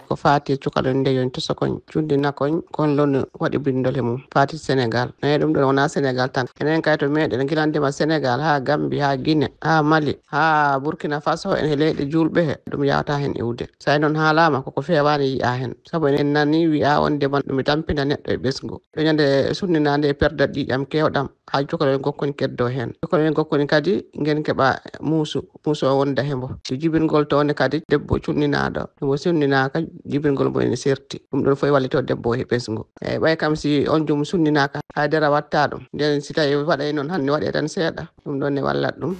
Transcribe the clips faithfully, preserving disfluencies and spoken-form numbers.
Ko faati e cukalel nde yon tosa kon, cunndina kon, kon lonu waɗi binndol he mum. Faati Senegal. Nayi ɗum ɗon wonaa Senegal tan. Enen kay to meɗen gila ndema Senegal haa Gambi, haa Gine, haa Mali, haa Burkina Faso, en he leyɗe juulɓe he, ɗum yawta heen iwde. So a noon haalaama, koko feewaani yiya heen. Sabu enen nani wiya wonde man ɗum e tampina neɗɗo e ɓesngu. Ɗo ñande sunninaande e perdat ƴiiƴam keewɗam. Haa cukalel gokkoni keddo heen. Cukalel gokkoni kadi ngen keɓa muusu, muusu o wonda he mbo. Si jibingol toon kadi debbo cunninaaɗo, mo sunninaaka, jibingol mbo ene serti. Ɗum ɗon fof wallito debbo o he ɓesngu. Eeyi, ɓay kam si on jom sunninaaka, haydara watta ɗum. Nden si tawi waɗay noon hannde waɗe tan seeɗa, ɗum ɗon ne wallat ɗum.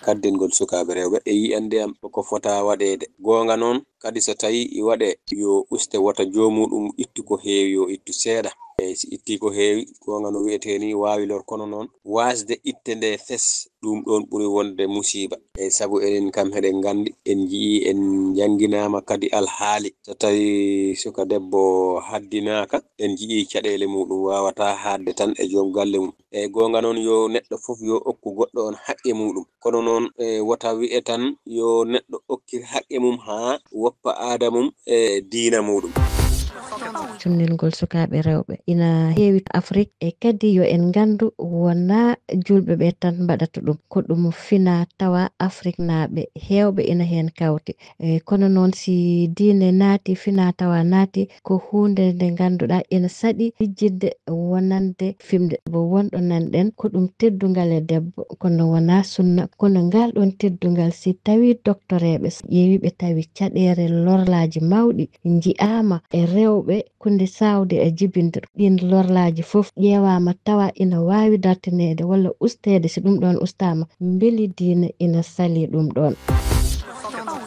Kaddingol sukaaɓe rewɓe e yiyannde am ko fota waɗeede. Goonga noon, kadi so tawi i waɗe yo uste wota joomuɗum ittu ko heewi, yo ittu seeɗa. Eyi, si itti ko heewi, goonga no wiyetee ni waawi lor, kono noon waasde itte nde fes, ɗum ɗoon ɓuri wonde musiiba. Eyi, sabu enen kam heɗen nganndi, en njiyii, en njannginaama kadi alhaali. So tawi suka debbo haddinaaka, en njiyii caɗeele muɗum waawata haadde tan e joom galle mum. Eyi, goonga noon, yo neɗɗo fof yo okku goɗɗo on haqqe muɗum. Kono noon, e wota wi'e tan yo neɗɗo okkir haqqe mum haa woppa aada mum e diina muɗum. Cunningol sukaaɓe rewɓe ina heewi to Afrik, e kadi yo en nganndu wonaa juulɓe ɓe tan mbaɗata ɗum. Ko ɗum fina tawa Afriknaaɓe heewɓe ina heen kawti. E kono noon si diine naati, fina tawa naati, ko huunde nde ngannduɗaa ina saɗi lijjinde wonande fimde. Bo wonɗo nanɗen ko ɗum teddungal e debbo, kono wonaa sunna. Kono ngal ɗon teddungal, si tawi doktoreeɓe ƴeewi ɓe tawi caɗeere lorlaaji mawɗi nji'aama e rewɓe, ko nde saawde e jibinde ɗin lorlaaji fof ƴeewaama tawa ina waawi dartineede walla usteede. Si ɗum ɗon ustaama, mbeli diine ina salii ɗum ɗon?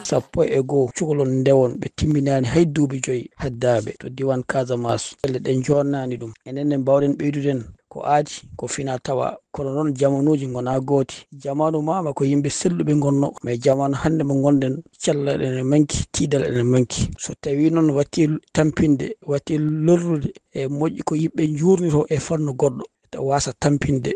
Sappo e goo cukalon ndewon ɓe timminaani hay duuɓi joyi heddaaɓe to diiwaan Casamance. Pelle ɗe njoonnaani ɗum. Enen ne mbaawɗen ɓeydude heen ko aadi ko fina tawa, kono noon jamanuuji ngonaa gooti. Jamaanu maama ko yimɓe selluɓe ngonnoo, mais jamaanu hannde mo ngonɗen, cellal ene manki, tiiɗal ene manki. So tawii noon watti tampinde, watti lorlude, e moƴƴi ko yimɓe njuurnitoo e fannu goɗɗo, ete waasa tampinde.